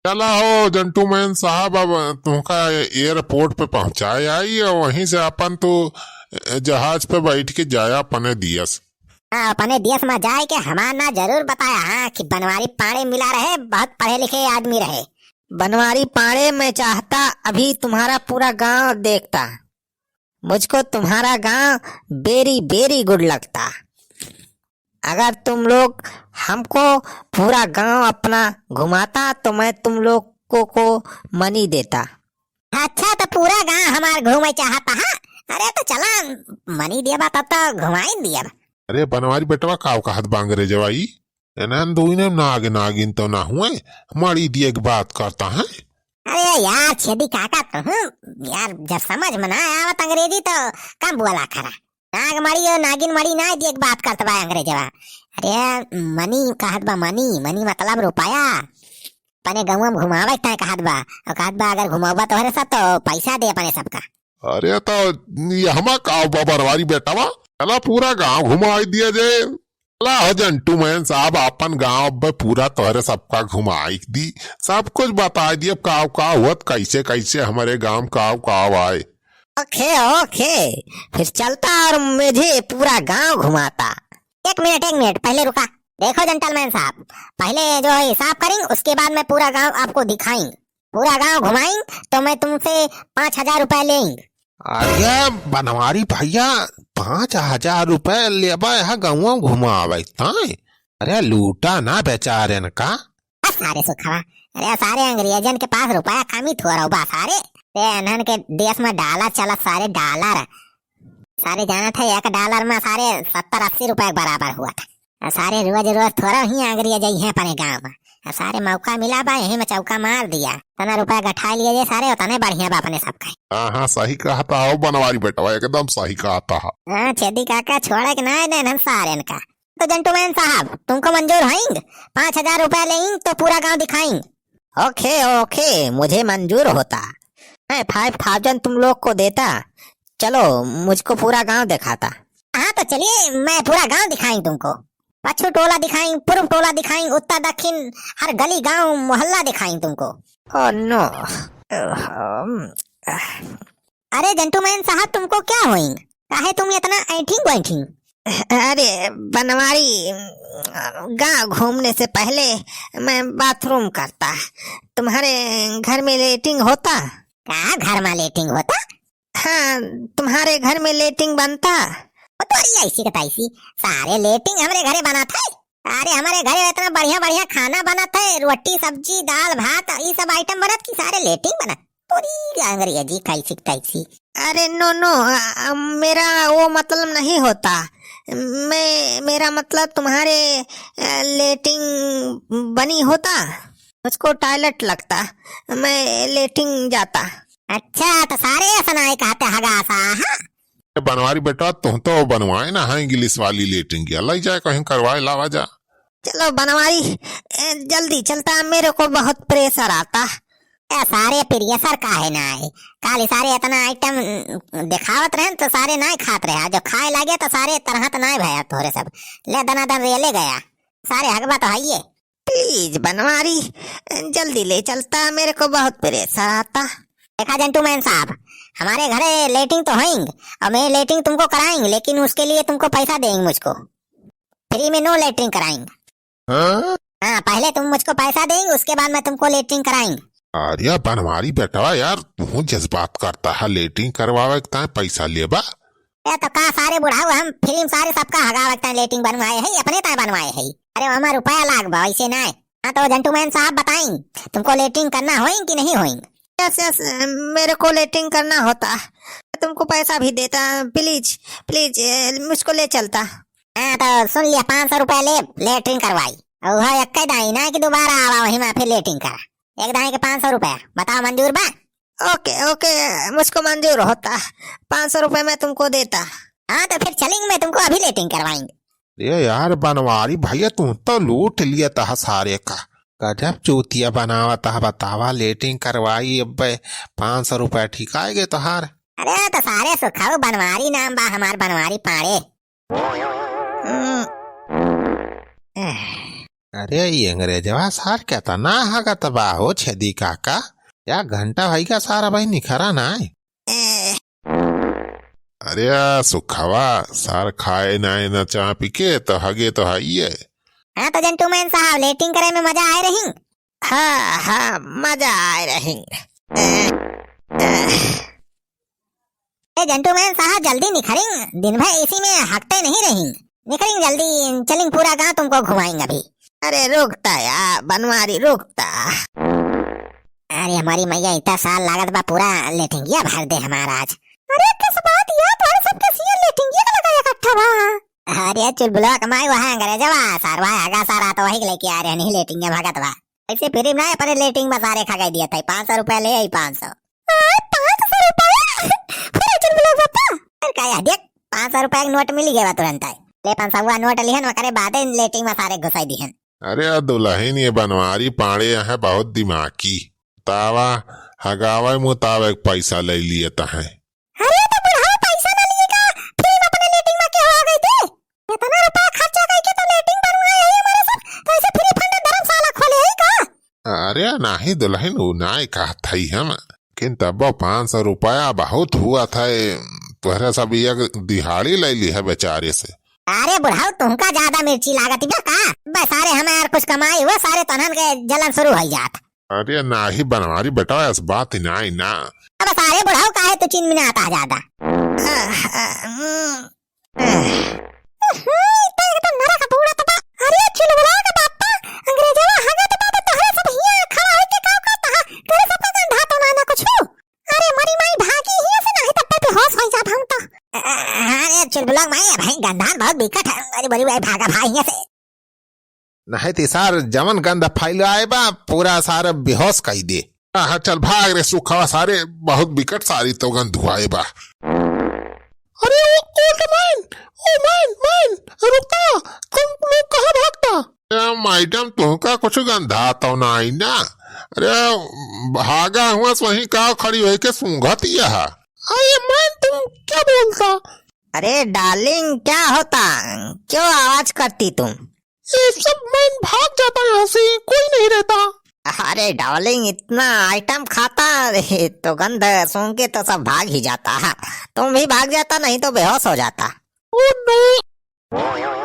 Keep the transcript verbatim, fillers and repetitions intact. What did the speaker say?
चला हो gentleman साहब, अब तुमका airport पे पहुँचाए आई और वहीं से अपन तो, अ, जहाज पे बैठ के जाया अपने दियस। हाँ, अपने दियस मा जाए के हमार ना जरूर बताया, हाँ, कि बनवारी पांड़े मिला रहे, बहुत पढ़े लिखे आदमी रहे। बनवारी पांड़े, मैं चाहता अभी तुम्हारा पूरा गांव देखता, मुझको तुम्हारा गांव very very good लगता। अगर तुम लोग हमको पूरा गांव अपना घुमाता तो मैं तुम लोग को, को money देता। अच्छा, तो पूरा गांव हमार घूमे चाहता है? अरे, तो चला, money देबा तब तो घुमाई दियब। अरे बनवारी बेटवा, काव कहत बा अंग्रेजवा ई? एनन दुइने नाग नागिन तो ना हुए, मड़ी दिए के बात करता है। अरे यार छेदी काका, तुम यार जब समझ में ना आवत अंग्रेजी तो कम बोला करा। नाग मड़ी और नागिन मड़ी ना दिए के बात करत बा अंग्रेजवा। अरे money कहत बा, money, money मतलब रुपया। अपने गौवा में घुमावे के ताई कहत बा, और कहत बा अगर घुमावा तोहरे सब तो पैसा दे अपने सबका। अरे तो ये हमा का बा बनवारी बेटवा, चला पूरा गांव घुमाई दिया जाए। चला हो gentleman साहब, अपन गांव अब पूरा तोहरे सबका घुमाई दी, सब कुछ बताई दी, अब काव काव हुअत, कैसे कैसे हमारे गांव काव काव आए। OK, OK, फिर चलता और मुझे पूरा गांव घुमाता। एक मिनट, एक मिनट, पहले रुका। देखो gentleman साहब, पहले जो है हिसाब करेंगे, उसके बाद मैं पूरा गांव आपको दिखाएंगे, पूरा गांव घुमाएंगे तो मैं तुमसे पाँच हजार रुपए लेंगे। अरे बनवारी भैया, पाँच हजार रुपए लेबा यहाँ गाँव घुमावे ताई? अरे लूटा ना बेचारेन का। आ सारे सुखवा, अरे सारे अंग्रेजन के पास रुपया कमी थोड़ा बा सारे। ते एनहन के देश में dollar चलत सारे, dollar। सारे जानत है एक dollar में सारे सत्तर अस्सी रुपया के बराबर हुआ था। आ सारे रोज रोज थोड़ा ही अंग्रेज आई हैं अपने गाँव में। आ सारे मौका मिला बा यही में चौका मार दिया। तना रुपया गठा लिए जे सारे, उतने बढ़िया बा अपने सबका। हाँ, हाँ, सही कहता हो बनवारी बेटवा, एकदम सही कहता हो। हाँ, छेदी काका छोड़े के ना है एनहन सारेन का। तो gentleman साहब, तुमको मंजूर होइंग? पाँच हजार रुपया लेइंग तो पूरा गांव दिखाइंग। OK, OK, मुझे मंजूर होता। मैं five thousand तुम लोग को देता। चलो, मुझको पूरा गांव दिखाता। हाँ, तो चलिए, मैं पूरा गांव दिखाइंग तुमको। पच्छू टोला दिखाइंग, पूरब टोला दिखाइंग, उत्तर दक्षिण हर गली गांव मोहल्ला दिखाइंग तुमको। Oh no। अरे gentleman साहब, तुमको क्या होइंग? काहे तुम इतना ऐंठिंग बैठिंग? अरे बनवारी, गांव घूमने से पहले मैं bathroom करता। तुम्हारे घर में लेटरिन होता? का घर में लेटरिन होता? हाँ, तुम्हारे घर में लेटरिन बनता? ओ तोरी ऐसी का तैसी, सारे लेटरिन हमरे घरे बनत है। अरे हमरे घरे इतना बढ़िया बढ़िया खाना बनत है, रोटी सब्जी दाल भात ई सब item बनत कि सारे लेटरिन बनत। पूरी अंग्रेजी कैसी तैसी। अरे no no, अ, अ, मेरा वो मतलब नहीं होता। मैं, मेरा मतलब तुम्हारे, अ, लेटरिन बनी होता, मुझको toilet लगता, मैं लेटरिन जाता। अच्छा, तो सारे ऐसा ना कहते हगा सा, हाँ? ए बनवारी बेटा, तुम तो बनवाए ना है English वाली लेटरिन की, अलग जाए कहीं करवाए लावा जा। चलो बनवारी, ए, जल्दी चलता, मेरे को बहुत pressure आता। ए सारे pressure काहे ना आए? काल सारे इतना item दिखावत रहे तो सारे ना खात रहे, जो खाए लागे तो सारे तरहत ना भया तोहरे सब। ले दनादन रेले गया, सारे हगबा तो हइये। Please बनवारी, जल्दी ले चलता, मेरे को बहुत pressure आता। देखा gentleman साहब, हमारे घरे लेटरिन तो होइंग, और मैं लेटरिन तुमको कराएंगे, लेकिन उसके लिए तुमको पैसा देंगे मुझको। Free में no लेटरिन कराएंगे। हाँ? हाँ, पहले तुम मुझको पैसा देंगे, उसके बाद मैं तुमको लेटरिन कराएंगे। अरे बनवारी बेटवा यार, तू जज्बात करता है, लेटरिन करवावे के ताई पैसा लेबा? ए तो का सारे बुढ़ाऊ हम free में सारे सबका हगावे के ताई लेटरिन बनवाए है, अपने ताई बनवाए है? अरे ओमा रुपया लाग बा, वैसे ना है। हाँ तो gentleman साहब बताएं, तुमको लेटरिन करना होइंग कि नहीं होइंग? Yes yes, मेरे को लेटरिन करना होता, तुमको पैसा भी देता, please please, ए, मुझको ले चलता। हाँ तो सुन लिया, पाँच सौ रुपया ले, लेटरिन करवाई। और वह एक दाई ना कि दोबारा आवा वही में फिर लेटरिन करा। एक दाई के पाँच सौ रुपया, बताओ मंजूर बा? OK OK, मुझको मंजूर होता, पाँच सौ रुपया मैं तुमको देता। हाँ तो फिर चलेंगे, मैं तुमको अभी लेटरिन करवाएंगे। ये यार बनवारी भैया, तू तो लूट लिया तहा सारे का। गजब चूतिया बनावा तहा, बतावा, लेटरिन करवाई, अब पाँच सौ रुपया ठिकाए गए तोहार। अरे तो सारे सुखाऊ बनवारी नाम बा हमार, बनवारी पाड़े। हम्म। अरे, ई अंग्रेजवा सार केतना हगत बा हो छेदी काका? या घंटा भइगा सार अबहीं निखरा नाहीं। अरे सुखवा, सार खाए नाहीं न चाह पी के, तो हगे तो हइये। हाँ तो gentleman साहब, लेटिंग करे में मजा आए रही। हाँ, हाँ, मजा आए रही। ए, ए। ए, gentleman साहब, जल्दी निखरिंग, दिन भर AC में हकते नहीं रहिंग। निखरिंग जल्दी, चलिंग पूरा गांव तुमको घुमाएंगे अभी। अरे रुकता या, बनवारी रुकता। अरे हमारी मैया, इतना साल लागत बा, पूरा लेटिंगिया भर दे हमारा आज। अरे कस बात या, तोहरे सबके सिया लेटिंगिया का लगा इकट्ठा बा। अरे चुलबुलवा कमाई वहाँ अंग्रेजवा, सारवा हगा सारा तो वही लेके आ रहे, नहीं लेटिंगिया भगत बा। ऐसे फ्री में ना अपने लेटिंग में सारे खा गए दिया था, पाँच सौ रुपया ले आई, पाँच सौ। आय, पाँच सौ रुपया? अरे चुलबुलवा बापा। अरे का या देख, पाँच सौ रुपया के नोट मिल गया तुरंत आए। ले पाँच सौ नोट लिहन, वकरे बादे लेटिंग में सारे घुसाई दिहन। अरे दुलहिन, ये बनवारी पाड़े हैं बहुत दिमागी। तावा हगावे मुताबिक पैसा ले लिए तहें। अरे तो बुढ़ाऊ पैसा ना लिए का, फ्री में अपने लेटिंग में के हो गई थी? इतना रुपया खर्चा करके तो लेटिंग बनवाए है हमारे सब, तो ऐसे फ्री फंड धर्मशाला खोले है का? अरे नाही दुलहिन, उ नाय कहत हई हम, लेकिन तब्बो पाँच सौ रुपया बहुत हुआ था, तोहरे सब एक दिहाड़ी ले ली है बेचारे से। अरे बुढ़ाऊ, तुमका ज्यादा मिर्ची लागत बा का? बस सारे हमार कुछ कमाई हुआ, सारे तनहन के जलन शुरू हो जात। अरे नाही बनवारी बेटा, ऐस बात ही नाही ना। अब सारे बुढ़ाऊ काहे तू चिन मिनाता ज्यादा? हम्म, तो एकदम नरक बूढ़ा तो बा। अरे चुलबुला के बापा, अंग्रेजवा हगे तो बाबा तोहरे सब हियाँ खड़ा होके का करता है? तेरे सबका गंधा तो ना, ना कुछ। अरे मरी माई भागी हियाँ से, नहीं तब पे बेहोश हो जाब हम तो। अ, अ, हाँ रे चुलबुला माई, भाई गंधान बहुत बिकट है। अरे मरी माई भागा भाई हियाँ से। नहीं तो सार जवन गंध फैलाए बा, पूरा सार बेहोश कई दे। हाँ, चल भाग रे सुखवा, सारे बहुत बिकट सारी तो गंध हुआए बा। अरे ओ, old man, ओ man, man, रुका, तुम लोग कहाँ भागता? ए, मैडम, तुमका कुछ गंधा तो नहीं ना? अरे, भागा हुआ सही का खड़ी होके सूंघत यह? अरे man, तुम क्या बोलता? अरे डार्लिंग, क्या होता? क्यों आवाज करती तुम? ये सब मैं भाग जाता यहाँ से, कोई नहीं रहता। अरे डार्लिंग, इतना आइटम खाता है, तो गंध सूंघ के तो सब भाग ही जाता है। तुम भी भाग जाता, नहीं तो बेहोश हो जाता। Oh no!